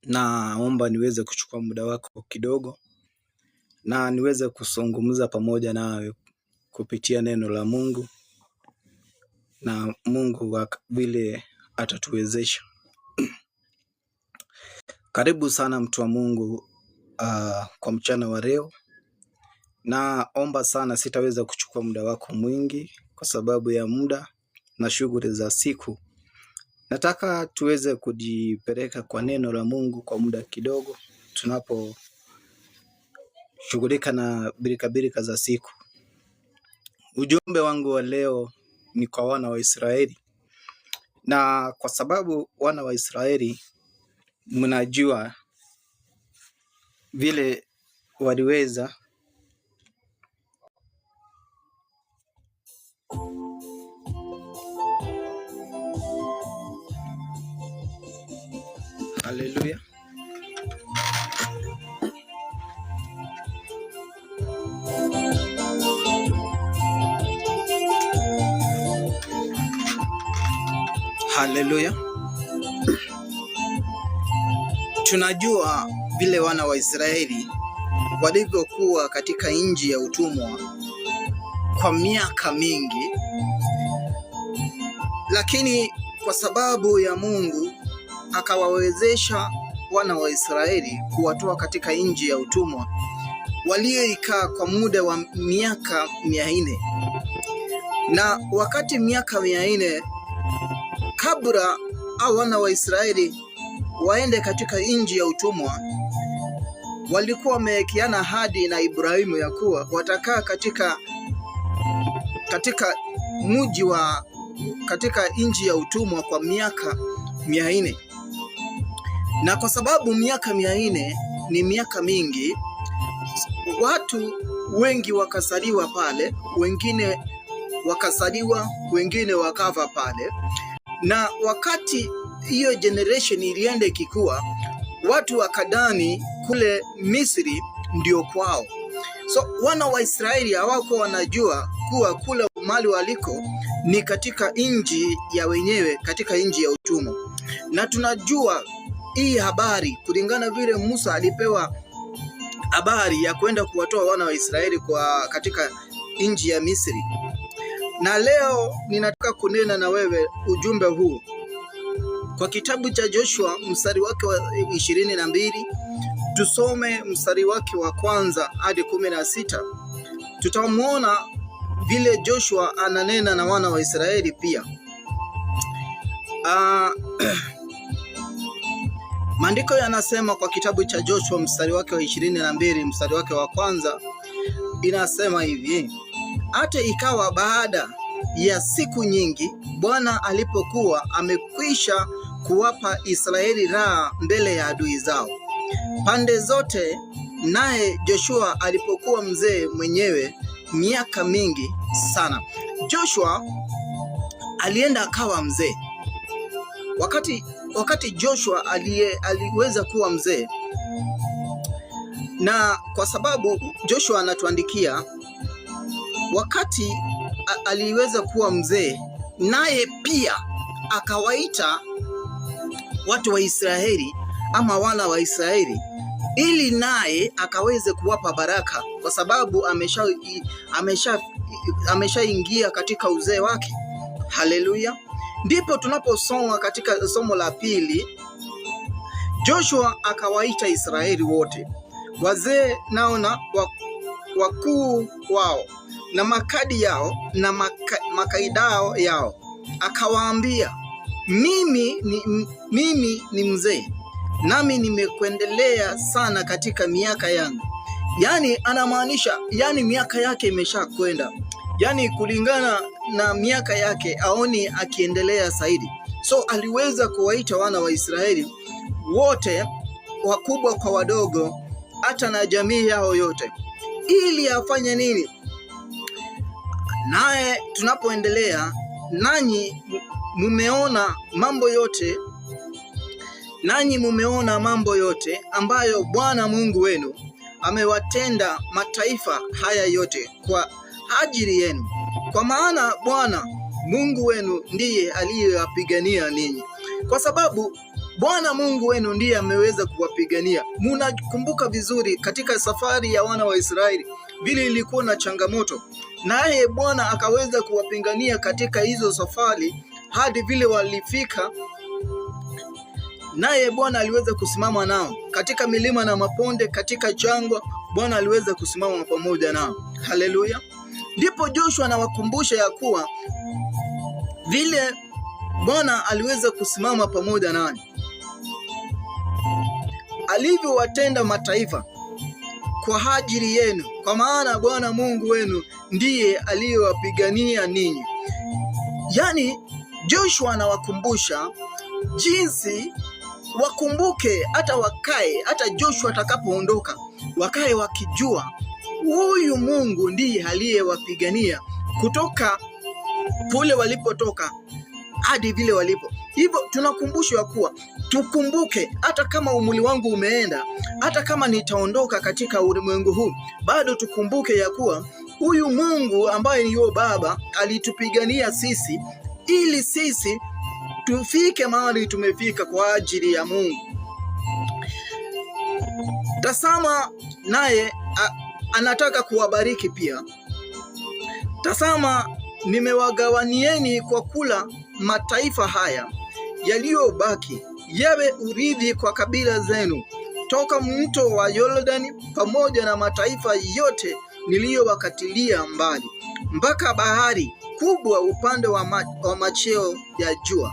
Naomba niweze kuchukua muda wako kidogo na niweze kuzungumza pamoja nawe kupitia neno la Mungu, na Mungu vile atatuwezesha. Karibu sana mtu wa Mungu, kwa mchana wa leo. Naomba sana, sitaweza kuchukua muda wako mwingi kwa sababu ya muda na shughuli za siku. Nataka tuweze kujipeleka kwa neno la Mungu kwa muda kidogo tunaposhughulika na birikabirika za siku. Ujumbe wangu wa leo ni kwa wana wa Israeli, na kwa sababu wana wa Israeli mnajua vile waliweza. Haleluya. Haleluya. Tunajua vile wana wa Israeli walivyokuwa katika nchi ya utumwa kwa miaka mingi, lakini kwa sababu ya Mungu akawawezesha wana wa Israeli kuwatoa katika nchi ya utumwa walioikaa kwa muda wa miaka 400. Na wakati miaka 400 kabla au wana wa Israeli waende katika nchi ya utumwa, walikuwa wamewekeana ahadi na Ibrahimu ya kuwa watakaa katika mji wa katika nchi ya utumwa kwa miaka 400. Na kwa sababu miaka 400 ni miaka mingi, watu wengi wakazaliwa pale, wengine wakazaliwa, wengine wakava pale. Na wakati hiyo generation ilienda ikikua, watu wakadani kule Misri ndio kwao. So wana wa Israeli hawako wanajua kuwa kule mali waliko ni katika nchi ya wenyewe, katika nchi ya utumwa. Na tunajua hii habari kulingana vile Musa alipewa habari ya kwenda kuwatoa wana wa Israeli kwa katika nchi ya Misri. Na leo ninataka kunena na wewe ujumbe huu kwa kitabu cha Joshua mstari wake wa 22, tusome mstari wake wa kwanza hadi 16. Tutamwona vile Joshua ananena na wana wa Israeli pia. Maandiko yanasema kwa kitabu cha Joshua mstari wake wa 22 mstari wake wa kwanza inasema hivi: hata ikawa baada ya siku nyingi, Bwana alipokuwa amekwisha kuwapa Israeli raha mbele ya adui zao pande zote, naye Joshua alipokuwa mzee mwenyewe miaka mingi sana. Joshua alienda akawa mzee. Wakati Joshua aliweza kuwa mzee, na kwa sababu Joshua anatuandikia wakati aliweza kuwa mzee, naye pia akawaita watu wa Israeli ama wana wa Israeli ili naye akaweze kuwapa baraka, kwa sababu ameshaingia katika uzee wake. Haleluya! Ndipo tunaposoma katika somo la pili, Joshua akawaita Israeli wote, wazee nao na wakuu wao na makadi yao na makaidao yao, akawaambia, mimi ni mzee nami nimekuendelea sana katika miaka yangu. Yani anamaanisha, yani miaka yake imeshakwenda, yani kulingana na miaka yake aoni akiendelea zaidi. So aliweza kuwaita wana wa Israeli wote, wakubwa kwa wadogo, hata na jamii yao yote, ili afanye nini? Naye tunapoendelea, nanyi mumeona mambo yote, nanyi mumeona mambo yote ambayo Bwana Mungu wenu amewatenda mataifa haya yote kwa ajili yenu, kwa maana Bwana Mungu wenu ndiye aliyewapigania ninyi. Kwa sababu Bwana Mungu wenu ndiye ameweza kuwapigania. Munakumbuka vizuri katika safari ya wana wa Israeli vile ilikuwa na changamoto, naye Bwana akaweza kuwapigania katika hizo safari hadi vile walifika, naye Bwana aliweza kusimama nao katika milima na maponde, katika jangwa, Bwana aliweza kusimama pamoja nao. Haleluya! Ndipo Joshua anawakumbusha ya kuwa vile Bwana aliweza kusimama pamoja nanyi, alivyowatenda mataifa kwa ajili yenu, kwa maana Bwana Mungu wenu ndiye aliyewapigania ninyi. Yaani, Joshua anawakumbusha jinsi wakumbuke, hata wakae, hata Joshua atakapoondoka, wakae wakijua huyu Mungu ndiye aliyewapigania kutoka kule walipotoka hadi vile walipo. Hivyo tunakumbushwa kuwa tukumbuke, hata kama umri wangu umeenda, hata kama nitaondoka katika ulimwengu huu, bado tukumbuke ya kuwa huyu Mungu ambaye ni Baba alitupigania sisi ili sisi tufike mahali tumefika kwa ajili ya Mungu. Tazama, naye anataka kuwabariki pia. Tazama, nimewagawanieni kwa kula mataifa haya yaliyobaki yawe urithi kwa kabila zenu toka mto wa Yordani, pamoja na mataifa yote niliyowakatilia mbali mpaka bahari kubwa upande wa macheo ya jua.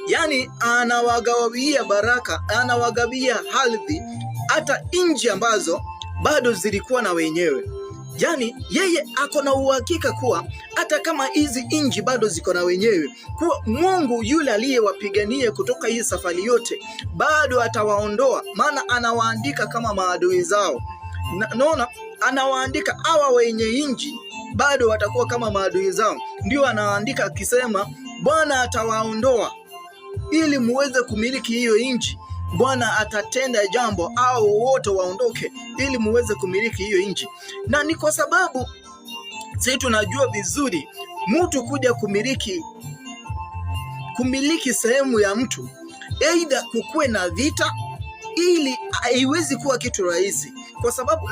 Yaani anawagawia baraka, anawagawia ardhi hata nchi ambazo bado zilikuwa na wenyewe. Yaani yeye ako na uhakika kuwa hata kama hizi nchi bado ziko na wenyewe, kuwa Mungu yule aliyewapigania kutoka hii safari yote bado atawaondoa, maana anawaandika kama maadui zao. Naona anawaandika hawa wenye nchi bado watakuwa kama maadui zao. Ndio anaandika akisema Bwana atawaondoa ili muweze kumiliki hiyo nchi. Bwana atatenda jambo au wote waondoke ili muweze kumiliki hiyo nchi. Na ni kwa sababu sisi tunajua vizuri mtu kuja kumiliki sehemu ya mtu, aidha kukuwe na vita, ili haiwezi kuwa kitu rahisi, kwa sababu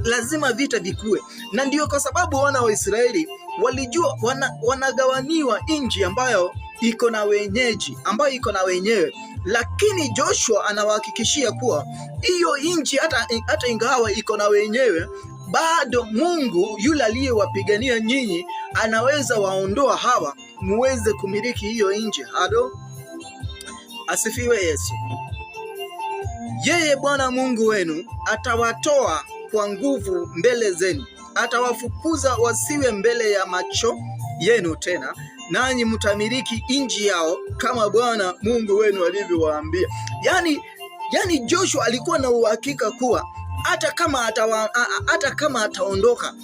lazima vita vikue. Na ndio kwa sababu wana wa Israeli walijua wanagawaniwa nchi ambayo iko na wenyeji, ambayo iko na wenyewe, lakini Joshua anawahakikishia kuwa hiyo nchi hata ingawa iko na wenyewe, bado Mungu yule aliyewapigania nyinyi anaweza waondoa hawa muweze kumiliki hiyo nchi. Hado, asifiwe Yesu. Yeye Bwana Mungu wenu atawatoa kwa nguvu mbele zenu, atawafukuza wasiwe mbele ya macho yenu tena, nanyi mtamiliki nchi yao kama Bwana Mungu wenu alivyowaambia. Yani Joshua alikuwa na uhakika kuwa hata kama ataondoka,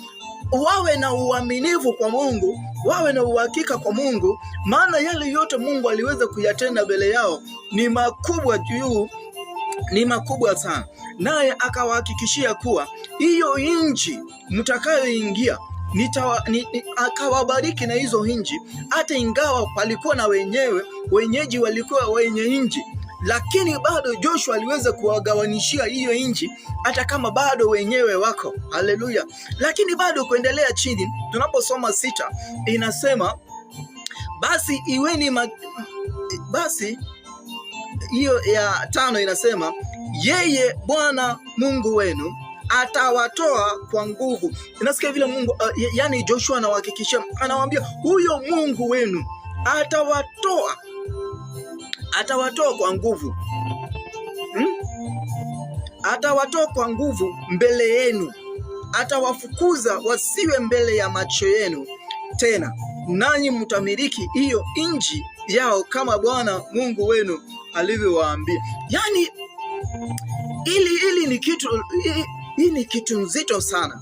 wawe na uaminifu kwa Mungu, wawe na uhakika kwa Mungu, maana yale yote Mungu aliweza kuyatenda mbele yao ni makubwa juu, ni makubwa sana. Naye akawahakikishia kuwa hiyo nchi mtakayoingia akawabariki na hizo nchi, hata ingawa palikuwa na wenyewe, wenyeji walikuwa wenye nchi, lakini bado Joshua aliweza kuwagawanishia hiyo nchi, hata kama bado wenyewe wako. Haleluya! Lakini bado kuendelea chini, tunaposoma 6 inasema basi iweni basi hiyo ya 5 inasema yeye Bwana Mungu wenu atawatoa kwa nguvu. Inasikia vile Mungu yani Joshua anawahakikishia, anawaambia huyo Mungu wenu atawatoa, atawatoa kwa nguvu Atawatoa kwa nguvu mbele yenu, atawafukuza wasiwe mbele ya macho yenu tena, nanyi mtamiliki hiyo nchi yao kama Bwana Mungu wenu alivyowaambia. Yani ili ni kitu hii ni kitu nzito sana.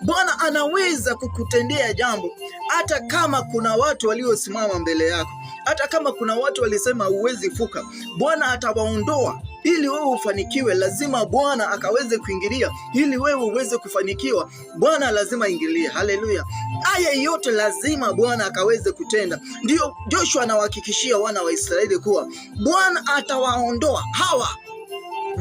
Bwana anaweza kukutendea jambo hata kama kuna watu waliosimama mbele yako, hata kama kuna watu walisema huwezi fuka. Bwana atawaondoa Ili wewe ufanikiwe, lazima Bwana akaweze kuingilia. Ili wewe uweze kufanikiwa, Bwana lazima aingilie. Haleluya! Haya yote lazima Bwana akaweze kutenda. Ndiyo Joshua anawahakikishia wana wa Israeli kuwa Bwana atawaondoa hawa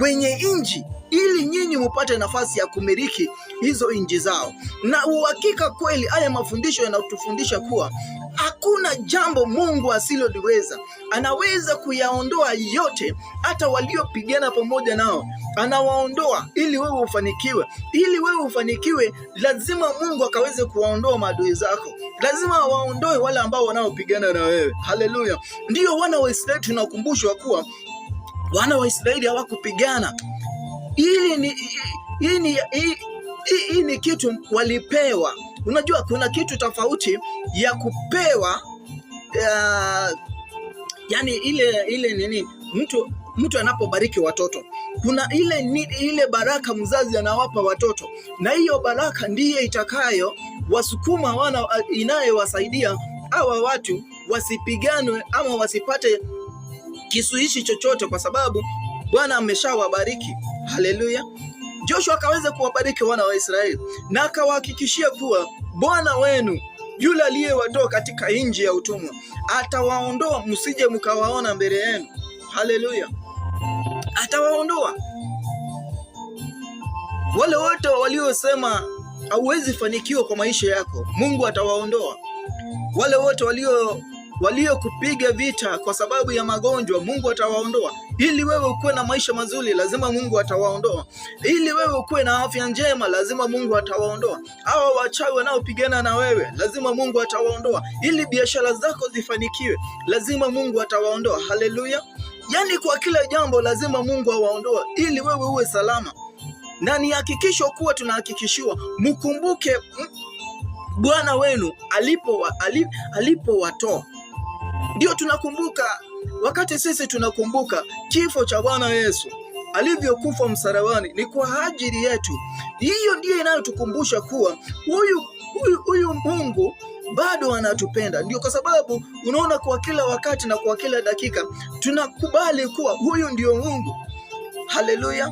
wenye nchi ili nyinyi mupate nafasi ya kumiliki hizo nchi zao. Na uhakika kweli, haya mafundisho yanatufundisha kuwa hakuna jambo Mungu asiloliweza. Anaweza kuyaondoa yote, hata waliopigana pamoja nao anawaondoa ili wewe ufanikiwe. Ili wewe ufanikiwe, lazima Mungu akaweze kuwaondoa maadui zako, lazima awaondoe wale ambao wanaopigana na wewe. Haleluya! Ndiyo wana wa Israeli tunakumbushwa kuwa wana wa Israeli hawakupigana. Hii ni kitu walipewa. Unajua kuna kitu tofauti ya kupewa yani ile nini, mtu anapobariki watoto kuna ile baraka mzazi anawapa watoto, na hiyo baraka ndiye itakayo wasukuma wana, inayowasaidia hawa watu wasipiganwe ama wasipate kisuishi chochote, kwa sababu Bwana ameshawabariki. Haleluya! Joshua akaweza kuwabariki wana wa Israeli na akawahakikishia kuwa Bwana wenu yule aliyewatoa katika nchi ya utumwa atawaondoa, msije mkawaona mbele yenu. Haleluya! Atawaondoa wale wote waliosema hauwezi fanikiwa kwa maisha yako, Mungu atawaondoa. Wale wote waliokupiga vita kwa sababu ya magonjwa, Mungu atawaondoa. Ili wewe ukuwe na maisha mazuri, lazima Mungu atawaondoa. Ili wewe ukuwe na afya njema, lazima Mungu atawaondoa. Hawa wachawi wanaopigana na wewe, lazima Mungu atawaondoa. Ili biashara zako zifanikiwe, lazima Mungu atawaondoa. Haleluya! Yaani kwa kila jambo lazima Mungu awaondoe ili wewe uwe salama, na ni hakikisho kuwa tunahakikishiwa, mkumbuke Bwana wenu alipowatoa. Ndio tunakumbuka wakati sisi tunakumbuka kifo cha Bwana Yesu alivyokufa msalabani, ni kwa ajili yetu. Hiyo ndiyo inayotukumbusha kuwa huyu Mungu bado anatupenda. Ndio kwa sababu unaona kwa kila wakati na kwa kila dakika tunakubali kuwa huyu ndio Mungu. Haleluya!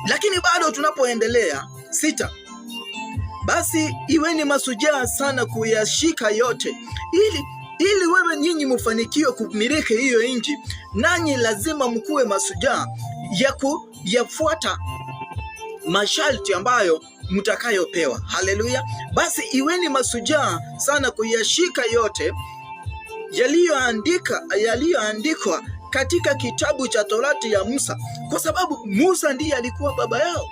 Lakini bado tunapoendelea, 6, basi iweni mashujaa sana kuyashika yote, ili wewe nyinyi mufanikiwe kumiliki hiyo nchi, nanyi lazima mkuwe mashujaa ya kuyafuata masharti ambayo mtakayopewa. Haleluya! Basi iweni mashujaa sana kuyashika yote yaliyoandikwa katika kitabu cha Torati ya Musa, kwa sababu Musa ndiye alikuwa baba yao.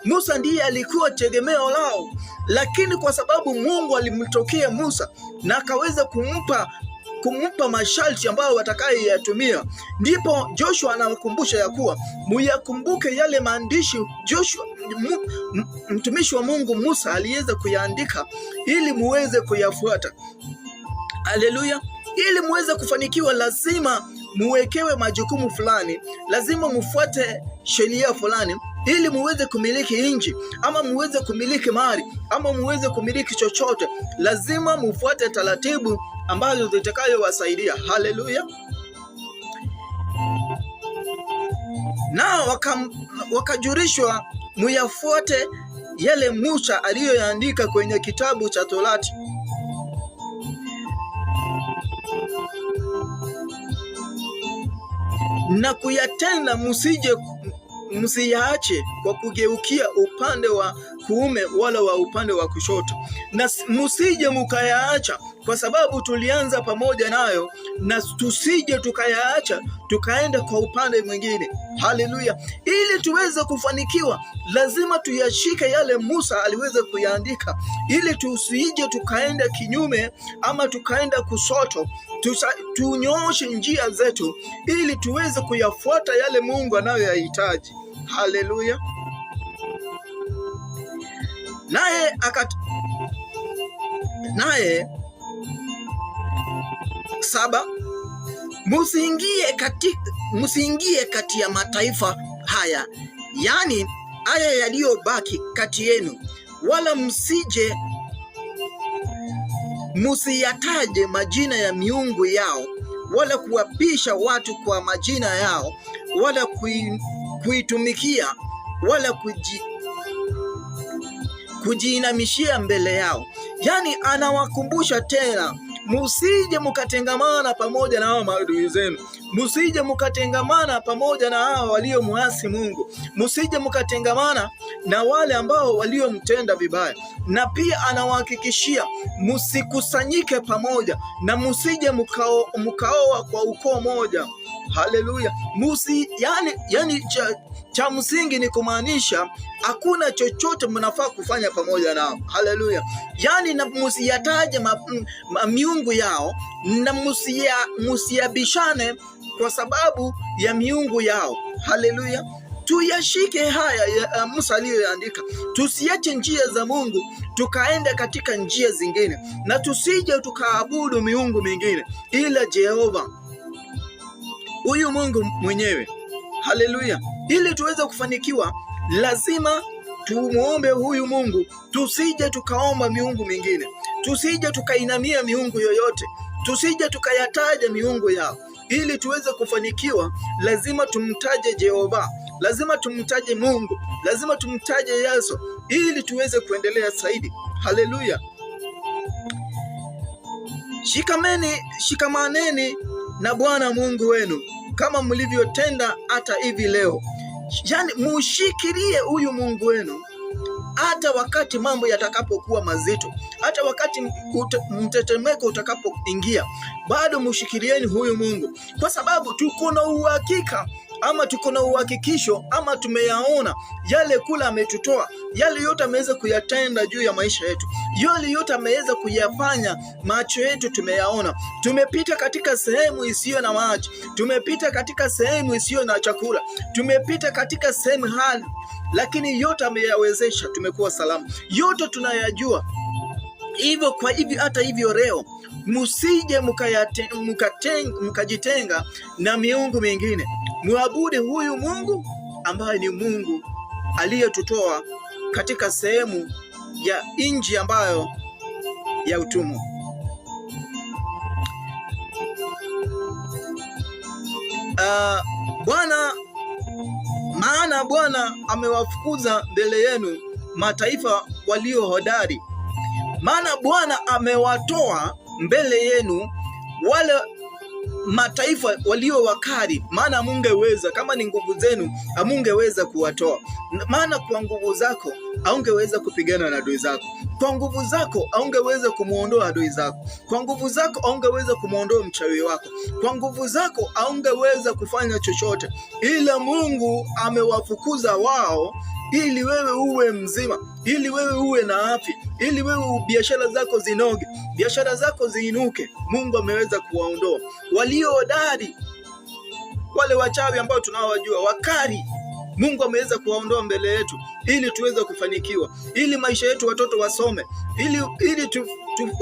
Musa ndiye alikuwa tegemeo lao, lakini kwa sababu Mungu alimtokea Musa na akaweza kumpa masharti ambayo watakayoyatumia, ndipo Joshua anawakumbusha ya kuwa muyakumbuke yale maandishi Joshua mtumishi wa Mungu Musa aliweza kuyaandika ili muweze kuyafuata. Haleluya! Ili muweze kufanikiwa lazima muwekewe majukumu fulani, lazima mufuate sheria fulani ili muweze kumiliki nchi ama muweze kumiliki mali ama muweze kumiliki chochote, lazima mufuate taratibu ambazo zitakayowasaidia. Haleluya! Nao wakajulishwa muyafuate yale Musa aliyoyaandika kwenye kitabu cha Torati. Na kuyatenda, msiyaache kwa kugeukia upande wa kuume wala wa upande wa kushoto, na msije mukayaacha, kwa sababu tulianza pamoja nayo, na tusije tukayaacha tukaenda kwa upande mwingine. Haleluya! Ili tuweze kufanikiwa, lazima tuyashike yale Musa aliweza kuyaandika, ili tusije tukaenda kinyume ama tukaenda kusoto. Tunyooshe njia zetu ili tuweze kuyafuata yale Mungu anayoyahitaji. Haleluya! Naye 7, musiingie kati ya mataifa haya, yaani haya yaliyobaki kati yenu, wala musiyataje majina ya miungu yao, wala kuwapisha watu kwa majina yao, wala kuitumikia wala kujiinamishia mbele yao. Yaani anawakumbusha tena, musije mukatengamana pamoja na hao maadui zenu, musije mukatengamana pamoja na hao waliomuasi Mungu, musije mukatengamana na wale ambao waliomtenda vibaya. Na pia anawahakikishia musikusanyike pamoja na musije mukaoa kwa ukoo moja. Haleluya! Musi, yani cha msingi ni kumaanisha hakuna chochote mnafaa kufanya pamoja nao. Haleluya! Yani na musiyataje miungu yao na musiyabishane kwa sababu ya miungu yao. Haleluya! Tuyashike haya ya Musa aliyoyaandika, tusiache njia za Mungu tukaenda katika njia zingine, na tusije tukaabudu miungu mingine ila Jehova, huyu Mungu mwenyewe. Haleluya! Ili tuweze kufanikiwa, lazima tumuombe huyu Mungu, tusije tukaomba miungu mingine, tusije tukainamia miungu yoyote, tusije tukayataja miungu yao. Ili tuweze kufanikiwa, lazima tumtaje Jehova, lazima tumtaje Mungu, lazima tumtaje Yesu ili tuweze kuendelea zaidi. Haleluya! Shikamaneni na Bwana Mungu wenu kama mlivyotenda hata hivi leo. Yaani mushikilie huyu Mungu wenu hata wakati mambo yatakapokuwa mazito, hata wakati mtetemeko utakapoingia, bado mushikilieni huyu Mungu, kwa sababu tuko na uhakika ama tuko na uhakikisho ama tumeyaona yale kula ametutoa, yale yote ameweza kuyatenda juu ya maisha yetu, yale yote ameweza kuyafanya, macho yetu tumeyaona. Tumepita katika sehemu isiyo na maji, tumepita katika sehemu isiyo na chakula, tumepita katika sehemu hali, lakini yote ameyawezesha, tumekuwa salama. Yote tunayajua hivyo. Kwa hivyo hata hivyo leo musije mukajitenga na miungu mingine, muabudu huyu Mungu ambaye ni Mungu aliyetutoa katika sehemu ya nchi ambayo ya utumwa. Bwana, maana Bwana amewafukuza mbele yenu mataifa walio hodari. Maana Bwana amewatoa mbele yenu wale mataifa walio wakali, maana mungeweza, kama ni nguvu zenu hamungeweza kuwatoa. Maana kwa nguvu zako haungeweza kupigana na adui zako, kwa nguvu zako haungeweza kumuondoa adui zako, kwa nguvu zako haungeweza kumuondoa mchawi wako, kwa nguvu zako haungeweza kufanya chochote, ila Mungu amewafukuza wao ili wewe uwe mzima, ili wewe uwe na afya, ili wewe biashara zako zinoge, biashara zako ziinuke. Mungu ameweza kuwaondoa walio hodari, wale wachawi ambao tunawajua wakali. Mungu ameweza kuwaondoa mbele yetu ili tuweze kufanikiwa, ili maisha yetu watoto wasome, ili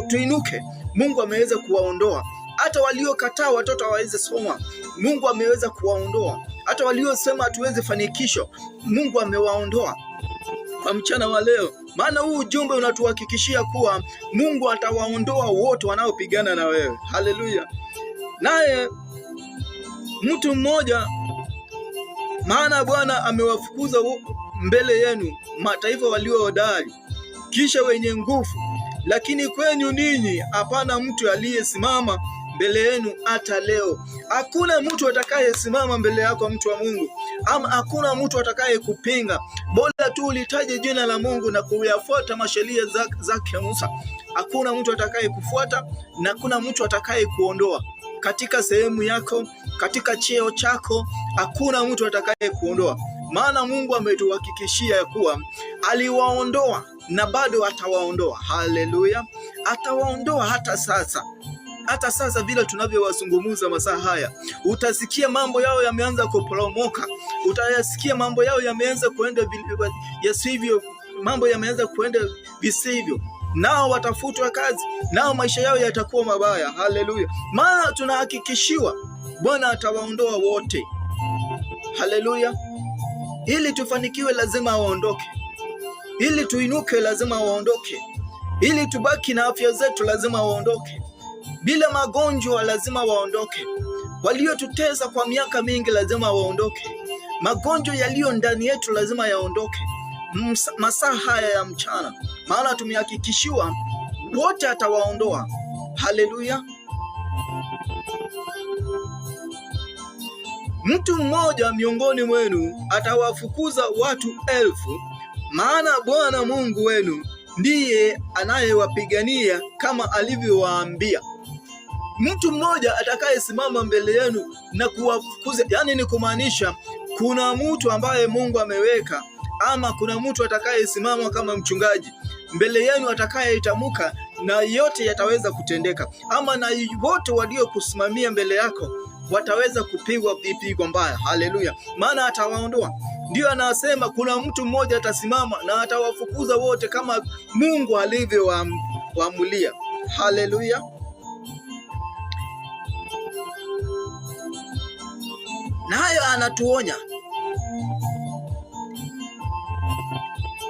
tuinuke. Mungu ameweza kuwaondoa hata waliokataa watoto hawawezi soma. Mungu ameweza kuwaondoa hata waliosema hatuwezi fanikishwa, Mungu amewaondoa kwa mchana wa leo. Maana huu ujumbe unatuhakikishia kuwa Mungu atawaondoa wote wanaopigana na wewe. Haleluya! Naye mtu mmoja, maana Bwana amewafukuza mbele yenu mataifa walio hodari, kisha wenye nguvu, lakini kwenyu ninyi hapana mtu aliyesimama mbele yenu hata leo. Hakuna mtu atakayesimama mbele yako, mtu wa Mungu, ama hakuna mtu atakaye kupinga. Bora tu ulitaje jina la Mungu na kuyafuata masheria zake Musa. Hakuna mtu atakaye kufuata na hakuna mtu atakaye kuondoa katika sehemu yako, katika cheo chako, hakuna mtu atakaye kuondoa, maana Mungu ametuhakikishia ya kuwa aliwaondoa na bado atawaondoa. Haleluya, atawaondoa hata sasa. Hata sasa vile tunavyowazungumza masaa haya, utasikia mambo yao yameanza kuporomoka, utayasikia mambo yao yameanza kuenda yasivyo, mambo yameanza kuenda visivyo, nao watafutwa kazi, nao maisha yao yatakuwa mabaya. Haleluya! Maana tunahakikishiwa Bwana atawaondoa wote. Haleluya! Ili tufanikiwe lazima waondoke, ili tuinuke lazima waondoke, ili tubaki na afya zetu lazima waondoke. Bila magonjwa lazima waondoke. Waliotutesa kwa miaka mingi lazima waondoke. Magonjwa yaliyo ndani yetu lazima yaondoke masaa haya ya mchana, maana tumehakikishiwa wote atawaondoa. Haleluya! Mtu mmoja miongoni mwenu atawafukuza watu 1,000, maana Bwana Mungu wenu ndiye anayewapigania kama alivyowaambia. Mtu mmoja atakayesimama mbele yenu na kuwafukuza, yani ni kumaanisha kuna mtu ambaye Mungu ameweka, ama kuna mtu atakayesimama kama mchungaji mbele yenu atakayeitamka na yote yataweza kutendeka, ama na wote waliokusimamia mbele yako wataweza kupigwa vipigo mbaya. Haleluya! Maana atawaondoa. Ndiyo anasema kuna mtu mmoja atasimama na atawafukuza wote kama Mungu alivyowaamulia. Haleluya! Naye anatuonya,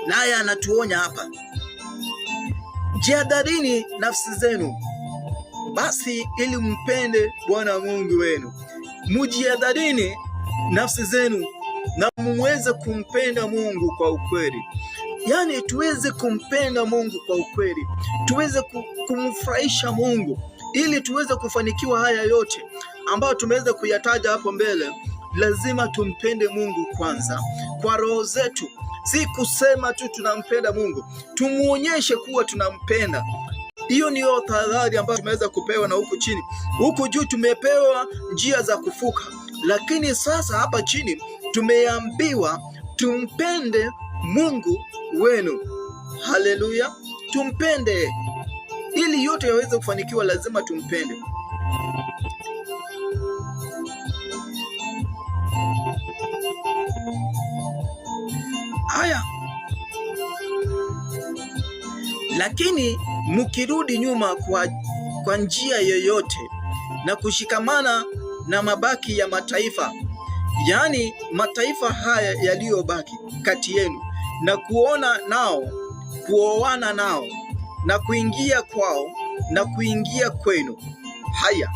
naye anatuonya hapa, jihadharini nafsi zenu basi, ili mpende Bwana Mungu wenu. Mujihadharini nafsi zenu na muweze kumpenda Mungu kwa ukweli. Yaani tuweze kumpenda Mungu kwa ukweli, tuweze kumfurahisha Mungu ili tuweze kufanikiwa haya yote ambayo tumeweza kuyataja hapo mbele. Lazima tumpende Mungu kwanza kwa roho zetu, si kusema tu tunampenda Mungu, tumuonyeshe kuwa tunampenda. Hiyo ndiyo tahadhari ambayo tumeweza kupewa na huku chini. Huku juu tumepewa njia za kufuka, lakini sasa hapa chini tumeambiwa tumpende Mungu wenu. Haleluya, tumpende. Ili yote yaweze kufanikiwa, lazima tumpende. Haya, lakini mkirudi nyuma kwa njia yoyote na kushikamana na mabaki ya mataifa, yaani mataifa haya yaliyobaki kati yenu, na kuona nao, kuoana nao, na kuingia kwao na kuingia kwenu. Haya,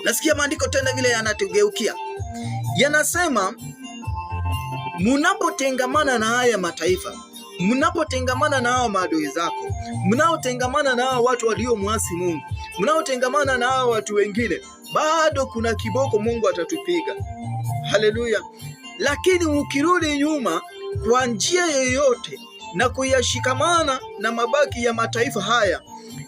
nasikia maandiko tena vile yanatugeukia, yanasema munapotengamana na haya mataifa, mnapotengamana na hao maadui zako, mnaotengamana na hao watu waliomwasi Mungu, mnaotengamana na hao watu wengine, bado kuna kiboko Mungu atatupiga. Haleluya! Lakini ukirudi nyuma kwa njia yoyote na kuyashikamana na mabaki ya mataifa haya,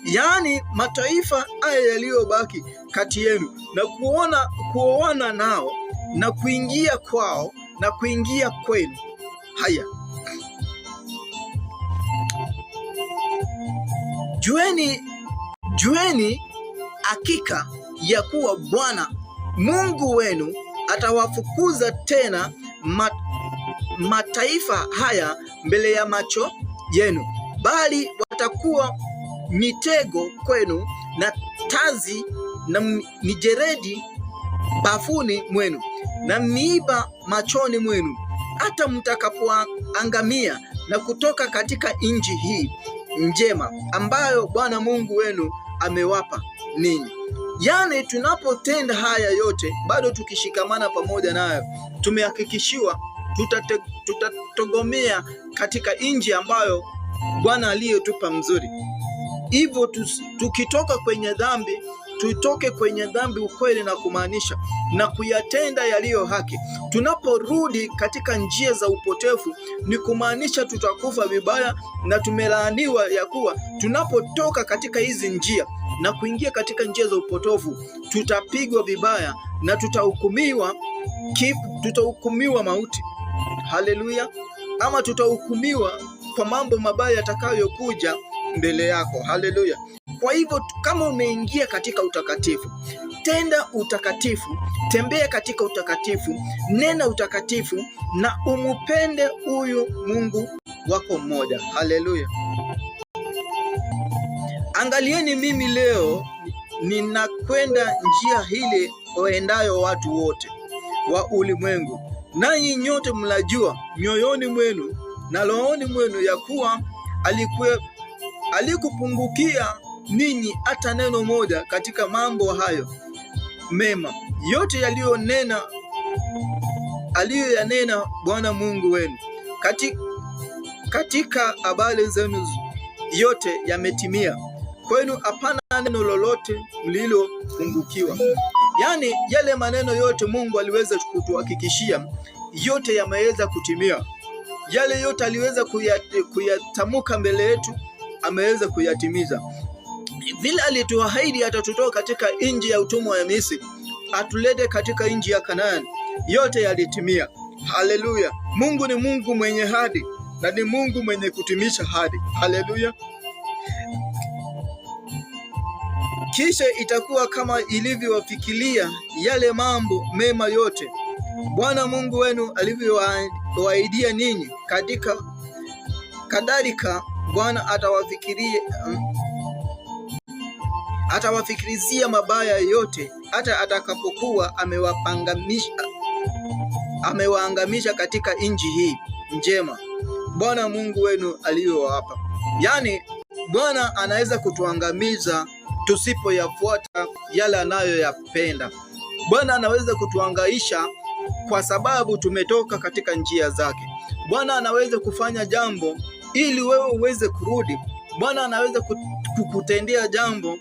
yaani mataifa haya yaliyobaki kati yenu, na kuoana nao na kuingia kwao na kuingia kwenu. Haya, jueni hakika ya kuwa Bwana Mungu wenu atawafukuza tena mataifa haya mbele ya macho yenu, bali watakuwa mitego kwenu na tazi na mijeredi bafuni mwenu na miiba machoni mwenu, hata mtakapoangamia na kutoka katika nchi hii njema ambayo Bwana Mungu wenu amewapa ninyi. Yaani, tunapotenda haya yote bado tukishikamana pamoja nayo, tumehakikishiwa tutatogomea katika nchi ambayo Bwana aliyotupa mzuri. Hivyo tukitoka kwenye dhambi, tutoke kwenye dhambi ukweli na kumaanisha na kuyatenda yaliyo haki. Tunaporudi katika njia za upotevu, ni kumaanisha tutakufa vibaya na tumelaaniwa ya kuwa tunapotoka katika hizi njia na kuingia katika njia za upotofu, tutapigwa vibaya na tutahukumiwa, tutahukumiwa mauti. Haleluya! Ama tutahukumiwa kwa mambo mabaya yatakayokuja mbele yako. Haleluya! Kwa hivyo kama umeingia katika utakatifu, tenda utakatifu, tembea katika utakatifu, nena utakatifu na umupende huyu Mungu wako mmoja. Haleluya! Angalieni, mimi leo ninakwenda njia hile waendayo watu wote wa ulimwengu, nanyi nyote mnajua mioyoni mwenu na rohoni mwenu ya kuwa alikupungukia ninyi hata neno moja katika mambo hayo mema yote yaliyonena aliyoyanena Bwana Mungu wenu katika habari zenu, yote yametimia kwenu, hapana neno lolote mlilopungukiwa. Yaani yale maneno yote Mungu aliweza kutuhakikishia yote yameweza kutimia. Yale yote aliweza kuyatamka mbele yetu ameweza kuyatimiza. Vile alituahidi atatutoa katika nchi ya utumwa ya Misri, atulete katika nchi ya Kanaani, yote yalitimia. Haleluya! Mungu ni Mungu mwenye hadi na ni Mungu mwenye kutimisha hadi. Haleluya! Kisha itakuwa kama ilivyowafikilia yale mambo mema yote Bwana Mungu wenu alivyowaahidia ninyi, katika kadhalika Bwana atawafikirizia mabaya yote hata atakapokuwa amewaangamisha katika nchi hii njema Bwana Mungu wenu aliyowapa. Yaani Bwana anaweza kutuangamiza tusipoyafuata yale anayoyapenda. Bwana anaweza kutuangaisha kwa sababu tumetoka katika njia zake. Bwana anaweza kufanya jambo ili wewe uweze kurudi. Bwana anaweza kukutendea jambo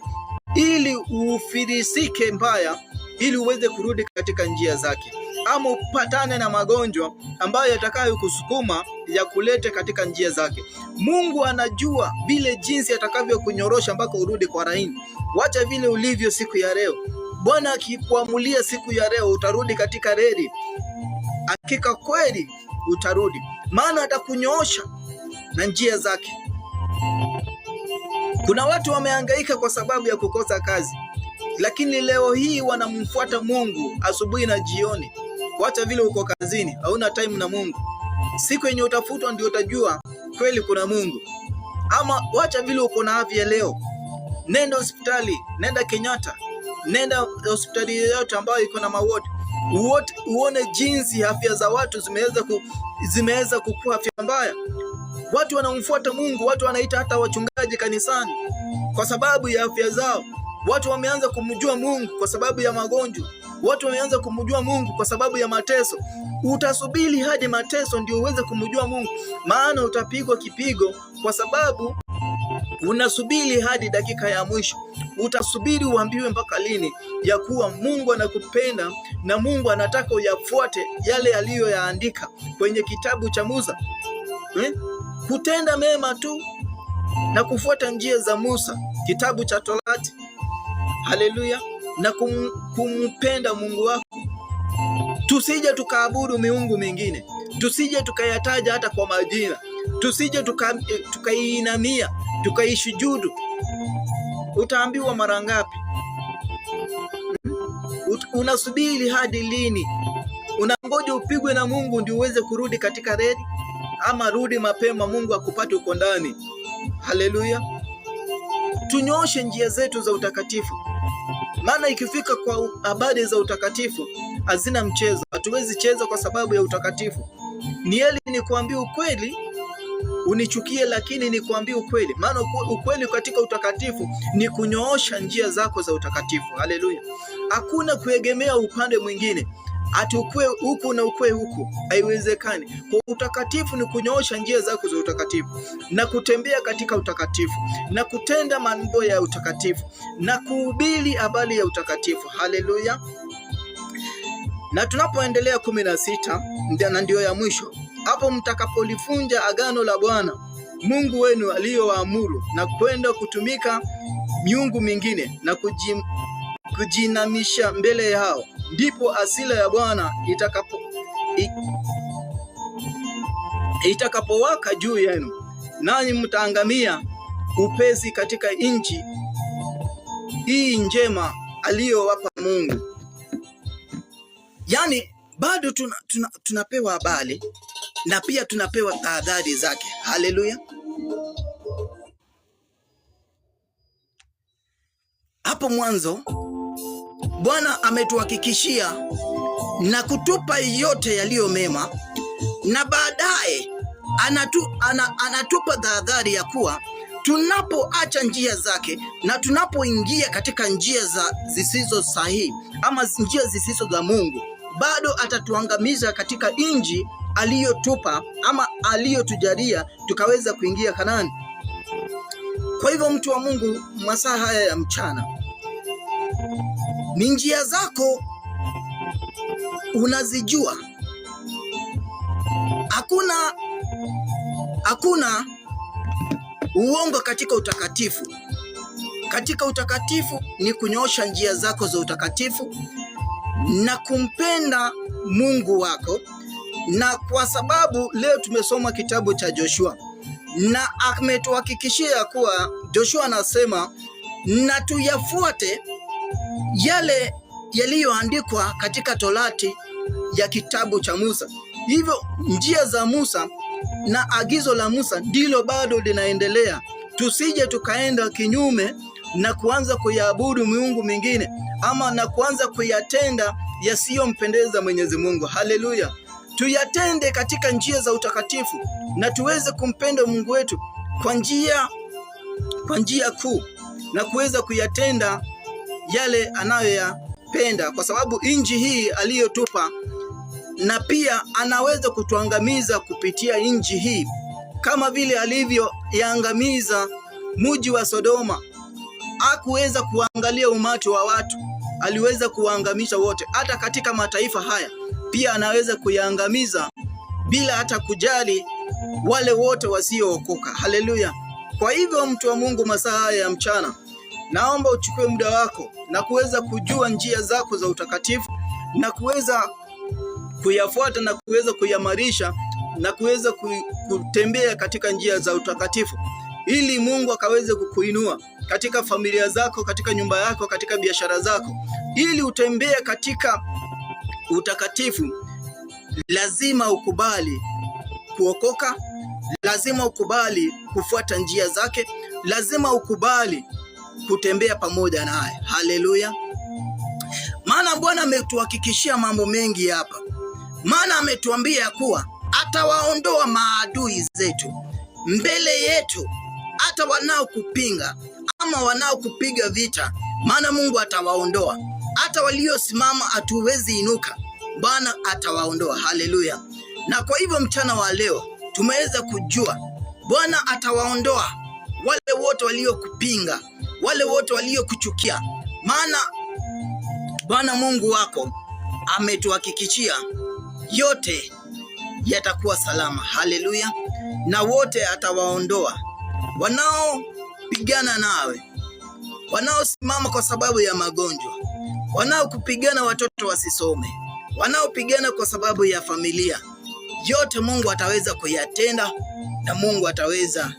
ili ufilisike mbaya, ili uweze kurudi katika njia zake, ama upatane na magonjwa ambayo yatakayokusukuma yakulete katika njia zake. Mungu anajua vile jinsi atakavyokunyorosha mpaka urudi kwa laini. Wacha vile ulivyo siku ya leo. Bwana akikuamulia siku ya leo utarudi katika reli, hakika kweli utarudi, maana atakunyoosha na njia zake. Kuna watu wamehangaika kwa sababu ya kukosa kazi, lakini leo hii wanamfuata Mungu asubuhi na jioni. Wacha vile uko kazini, hauna time na Mungu. Siku yenye utafutwa ndio utajua kweli kuna Mungu. Ama wacha vile uko na afya leo, nenda hospitali, nenda Kenyatta, nenda hospitali yoyote ambayo iko na mawodi, uone jinsi afya za watu zimeweza kukua afya mbaya. Watu wanamfuata Mungu, watu wanaita hata wachungaji kanisani kwa sababu ya afya zao. Watu wameanza kumjua Mungu kwa sababu ya magonjwa. Watu wameanza kumjua Mungu kwa sababu ya mateso. Utasubiri hadi mateso ndio uweze kumjua Mungu, maana utapigwa kipigo kwa sababu unasubiri hadi dakika ya mwisho. Utasubiri uambiwe mpaka lini ya kuwa Mungu anakupenda na Mungu anataka uyafuate yale aliyoyaandika kwenye kitabu cha Musa, Kutenda mema tu na kufuata njia za Musa, kitabu cha Torati. Haleluya! Na kumpenda Mungu wako. Tusije tukaabudu miungu mingine, tusije tukayataja hata kwa majina, tusije tukaiinamia tukaishujudu. Utaambiwa mara ngapi? Unasubiri hadi lini? Unangoja upigwe na Mungu ndio uweze kurudi katika reli? Ama rudi mapema, Mungu akupate uko ndani. Haleluya! Tunyooshe njia zetu za utakatifu, maana ikifika kwa habari za utakatifu hazina mchezo. Hatuwezi cheza kwa sababu ya utakatifu. Ni heri nikuambie ukweli unichukie, lakini nikuambie ukweli, maana ukweli katika utakatifu ni kunyoosha njia zako za utakatifu. Haleluya! Hakuna kuegemea upande mwingine ati ukue huku na ukue huku, haiwezekani. Kwa utakatifu ni kunyoosha njia zako za utakatifu na kutembea katika utakatifu na kutenda mambo ya utakatifu na kuhubiri habari ya utakatifu. Haleluya! Na tunapoendelea 16 na ndio ya mwisho hapo, mtakapolifunja agano la Bwana Mungu wenu aliyowaamuru na kwenda kutumika miungu mingine na kujinamisha mbele yao, ndipo hasira ya Bwana itakapowaka juu yenu, nanyi mtaangamia upesi katika nchi hii njema aliyowapa Mungu. Yaani bado tunapewa habari na pia tunapewa tahadhari zake. Haleluya! Hapo mwanzo Bwana ametuhakikishia na kutupa yote yaliyo mema, na baadaye anatupa tahadhari ya kuwa Tunapoacha njia zake na tunapoingia katika njia za zisizo sahihi ama njia zisizo za Mungu, bado atatuangamiza katika nchi aliyotupa ama aliyotujalia tukaweza kuingia Kanaani. Kwa hivyo, mtu wa Mungu, masaa haya ya mchana, ni njia zako unazijua. Hakuna uongo katika utakatifu. Katika utakatifu ni kunyoosha njia zako za utakatifu na kumpenda Mungu wako, na kwa sababu leo tumesoma kitabu cha Joshua na ametuhakikishia kuwa Joshua anasema na tuyafuate yale yaliyoandikwa katika Torati ya kitabu cha Musa. Hivyo njia za Musa na agizo la Musa ndilo bado linaendelea. Tusije tukaenda kinyume na kuanza kuyaabudu miungu mingine ama na kuanza kuyatenda yasiyompendeza Mwenyezi Mungu. Haleluya! Tuyatende katika njia za utakatifu na tuweze kumpenda Mungu wetu kwa njia kuu na kuweza kuyatenda yale anayoyapenda, kwa sababu nchi hii aliyotupa, na pia anaweza kutuangamiza kupitia nchi hii kama vile alivyoyaangamiza mji wa Sodoma. Hakuweza kuangalia umati wa watu, aliweza kuwaangamiza wote. Hata katika mataifa haya pia anaweza kuyaangamiza bila hata kujali wale wote wasiookoka. Haleluya! Kwa hivyo, mtu wa Mungu, masaa haya ya mchana, naomba uchukue muda wako na kuweza kujua njia zako za utakatifu na kuweza kuyafuata na kuweza kuyamarisha na kuweza kutembea katika njia za utakatifu ili Mungu akaweze kukuinua katika familia zako, katika nyumba yako, katika biashara zako. Ili utembee katika utakatifu, lazima ukubali kuokoka, lazima ukubali kufuata njia zake, lazima ukubali kutembea pamoja naye. Haleluya! Maana Bwana ametuhakikishia mambo mengi hapa, maana ametuambia kuwa atawaondoa maadui zetu mbele yetu, hata wanaokupinga ama wanaokupiga vita, maana Mungu atawaondoa. Hata waliosimama hatuwezi inuka, Bwana atawaondoa. Haleluya! Na kwa hivyo mchana wa leo tumeweza kujua Bwana atawaondoa wale wote waliokupinga, wale wote waliokuchukia, maana Bwana Mungu wako ametuhakikishia yote yatakuwa salama. Haleluya! Na wote atawaondoa wanaopigana nawe, wanaosimama kwa sababu ya magonjwa, wanaokupigana watoto wasisome, wanaopigana kwa sababu ya familia. Yote Mungu ataweza kuyatenda na Mungu ataweza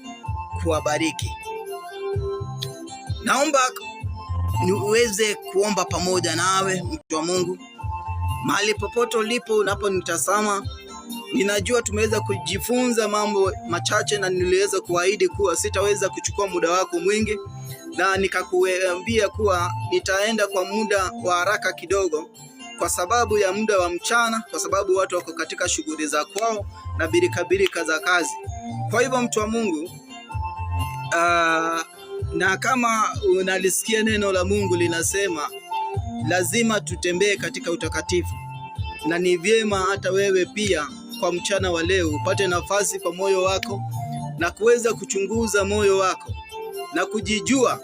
kuwabariki. Naomba niweze kuomba pamoja nawe, mtu wa Mungu, mahali popote ulipo unaponitazama. Ninajua tumeweza kujifunza mambo machache na niliweza kuahidi kuwa sitaweza kuchukua muda wako mwingi, na nikakuambia kuwa nitaenda kwa muda wa haraka kidogo kwa sababu ya muda wa mchana, kwa sababu watu wako katika shughuli za kwao na birikabirika za kazi. Kwa hivyo mtu wa Mungu, na kama unalisikia neno la Mungu linasema lazima tutembee katika utakatifu, na ni vyema hata wewe pia kwa mchana wa leo upate nafasi kwa moyo wako na kuweza kuchunguza moyo wako na kujijua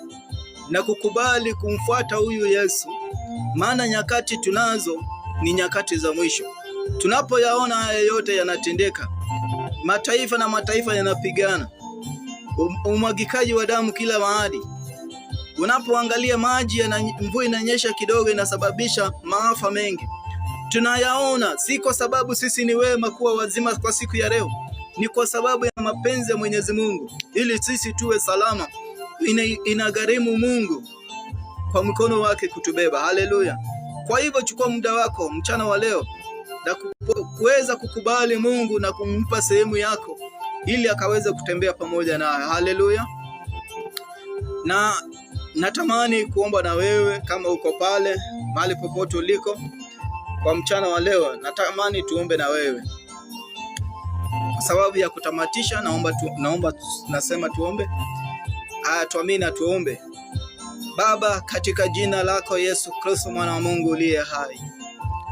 na kukubali kumfuata huyu Yesu, maana nyakati tunazo ni nyakati za mwisho. Tunapoyaona haya yote yanatendeka, mataifa na mataifa yanapigana, umwagikaji wa damu kila mahali. Unapoangalia maji ya mvua inanyesha kidogo, inasababisha maafa mengi. Tunayaona si kwa sababu sisi ni wema kuwa wazima kwa siku ya leo, ni kwa sababu ya mapenzi ya Mwenyezi Mungu, ili sisi tuwe salama. Inagharimu Mungu kwa mkono wake kutubeba. Haleluya! Kwa hivyo chukua muda wako mchana wa leo na kuweza kukubali Mungu na kumpa sehemu yako ili akaweze kutembea pamoja naye. Haleluya! Na natamani kuomba na wewe kama uko pale mahali popote uliko kwa mchana wa leo, natamani tuombe na wewe. Kwa sababu ya kutamatisha, naomba nasema tuombe. Haya, tuamini na tuombe. Baba, katika jina lako Yesu Kristo mwana wa Mungu uliye hai,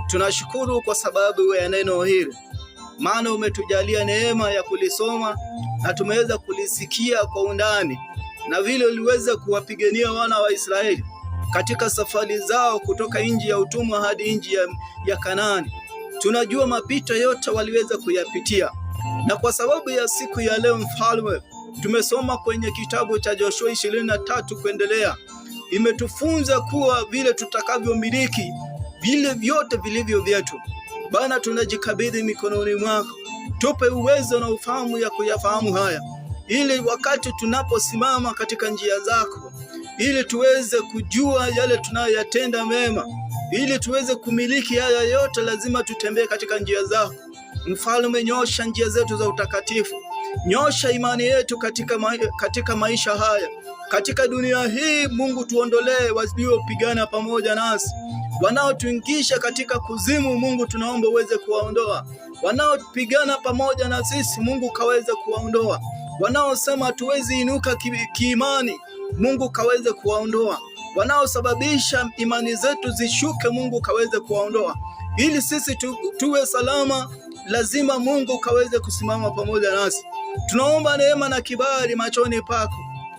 tunashukuru kwa sababu ya neno hili, maana umetujalia neema ya kulisoma na tumeweza kulisikia kwa undani, na vile uliweza kuwapigania wana wa Israeli katika safari zao kutoka nchi ya utumwa hadi nchi ya Kanaani. Tunajua mapito yote waliweza kuyapitia, na kwa sababu ya siku ya leo, Mfalme, tumesoma kwenye kitabu cha Joshua 23 kuendelea, imetufunza kuwa vile tutakavyomiliki vile vyote vilivyo vyetu. Bwana, tunajikabidhi mikononi mwako, tupe uwezo na ufahamu ya kuyafahamu haya, ili wakati tunaposimama katika njia zako, ili tuweze kujua yale tunayoyatenda mema, ili tuweze kumiliki haya yote, lazima tutembee katika njia zako. Mfalme, nyosha njia zetu za utakatifu, nyosha imani yetu katika maisha haya, katika dunia hii. Mungu, tuondolee waliopigana pamoja nasi, wanaotuingisha katika kuzimu. Mungu, tunaomba uweze kuwaondoa. Wanaopigana pamoja na sisi, Mungu kaweze kuwaondoa. Wanaosema hatuwezi inuka kiimani, Mungu kaweze kuwaondoa. Wanaosababisha imani zetu zishuke, Mungu kaweze kuwaondoa, ili sisi tuwe salama. Lazima Mungu kaweze kusimama pamoja nasi. Tunaomba neema na kibali machoni pako,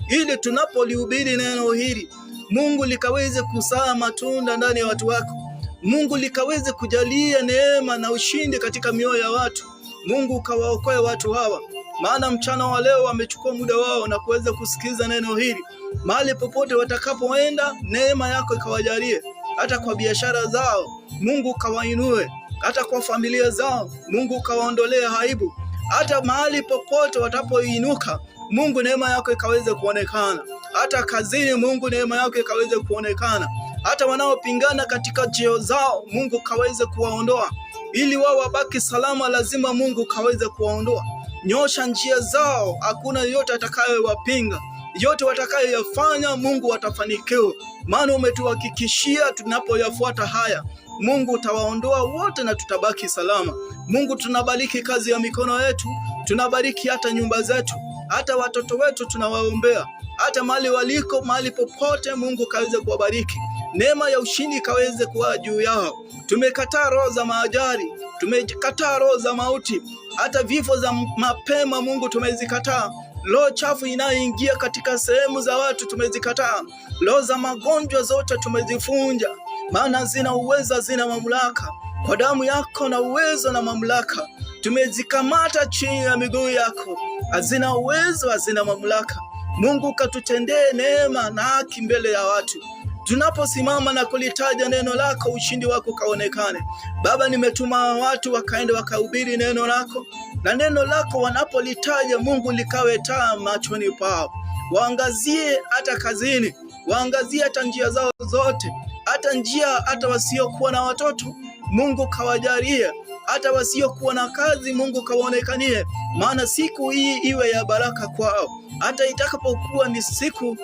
ili tunapolihubiri neno hili, Mungu likaweze kuzaa matunda ndani ya watu wako. Mungu likaweze kujalia neema na ushindi katika mioyo ya watu. Mungu ukawaokoe watu hawa, maana mchana wa leo wamechukua muda wao na kuweza kusikiza neno hili. Mahali popote watakapoenda, neema yako ikawajalie, hata kwa biashara zao Mungu ukawainue, hata kwa familia zao Mungu ukawaondolee aibu, hata mahali popote watapoinuka Mungu neema yako ikaweze kuonekana, hata kazini Mungu neema yako ikaweze kuonekana, hata wanaopingana katika cheo zao Mungu kaweze kuwaondoa, ili wao wabaki salama. Lazima Mungu kaweze kuwaondoa. Nyosha njia zao, hakuna yote atakayewapinga. Yote watakayoyafanya Mungu watafanikiwa, maana umetuhakikishia tunapoyafuata haya Mungu utawaondoa wote na tutabaki salama. Mungu, tunabariki kazi ya mikono yetu, tunabariki hata nyumba zetu, hata watoto wetu tunawaombea, hata mahali waliko, mahali popote, Mungu kaweze kuwabariki, neema ya ushindi kaweze kuwa juu yao. Tumekataa roho za maajari, tumekataa roho za mauti, hata vifo za mapema Mungu tumezikataa. Roho chafu inayoingia katika sehemu za watu tumezikataa. Roho za magonjwa zote tumezifunja, maana zina uwezo, zina mamlaka. Kwa damu yako na uwezo na mamlaka tumezikamata chini ya miguu yako. Hazina uwezo, hazina mamlaka. Mungu katutendee neema na haki mbele ya watu. Tunaposimama na kulitaja neno lako, ushindi wako kaonekane. Baba, nimetuma watu wakaenda wakahubiri neno lako, na neno lako wanapolitaja, Mungu likawe taa machoni pao, waangazie hata kazini, waangazie hata njia zao zote, hata njia hata wasiokuwa na watoto Mungu kawajalie, hata wasiokuwa na kazi Mungu kawaonekanie, maana siku hii iwe ya baraka kwao, hata itakapokuwa ni siku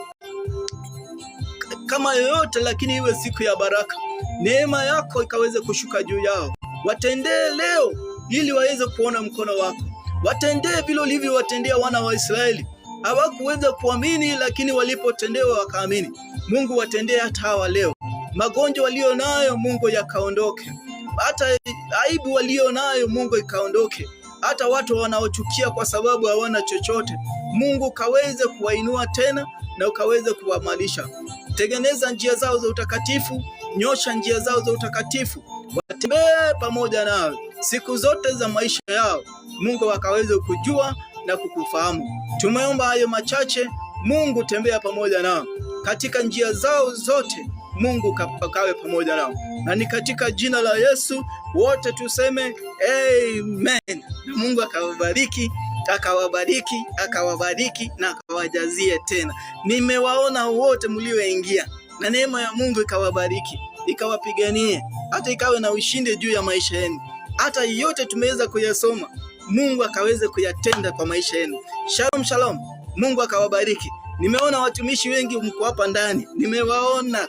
kama yoyote, lakini iwe siku ya baraka. Neema yako ikaweze kushuka juu yao, watendee leo ili waweze kuona mkono wako. Watendee vile ulivyowatendea wana wa Israeli. Hawakuweza kuamini, lakini walipotendewa wakaamini. Mungu watendee hata hawa leo. Magonjwa walio nayo Mungu yakaondoke, hata aibu walio nayo Mungu ikaondoke, hata watu wanaochukia kwa sababu hawana chochote, Mungu kaweze kuwainua tena na ukaweze kuwamalisha. Tengeneza njia zao za utakatifu, nyosha njia zao za utakatifu, watembee pamoja nawe siku zote za maisha yao, Mungu akaweze kujua na kukufahamu. Tumeomba hayo machache. Mungu tembea pamoja nao katika njia zao zote, Mungu kawe pamoja nao, na ni katika jina la Yesu wote tuseme amen. Na Mungu akawabariki, akawabariki, akawabariki na akawajazie tena. Nimewaona wote mlioingia, na neema ya Mungu ikawabariki, ikawapiganie, hata ikawe na ushindi juu ya maisha yenu. Hata yote tumeweza kuyasoma, Mungu akaweze kuyatenda kwa maisha yenu. Shalom, shalom. Mungu akawabariki. Nimeona watumishi wengi mko hapa ndani, nimewaona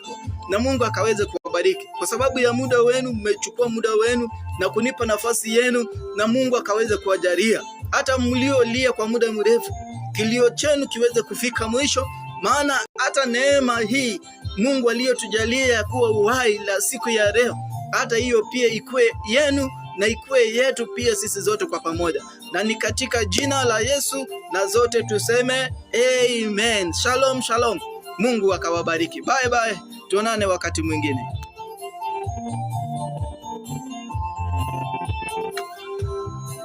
na Mungu akaweze kuwabariki kwa sababu ya muda wenu. Mmechukua muda wenu na kunipa nafasi yenu, na Mungu akaweze kuwajalia hata mliolia kwa muda mrefu, kilio chenu kiweze kufika mwisho Maana hata neema hii Mungu aliyotujalia kuwa uhai la siku ya leo, hata hiyo pia ikuwe yenu na ikuwe yetu pia, sisi zote kwa pamoja, na ni katika jina la Yesu na zote tuseme amen. Shalom, shalom. Mungu akawabariki. Bye bye, tuonane wakati mwingine.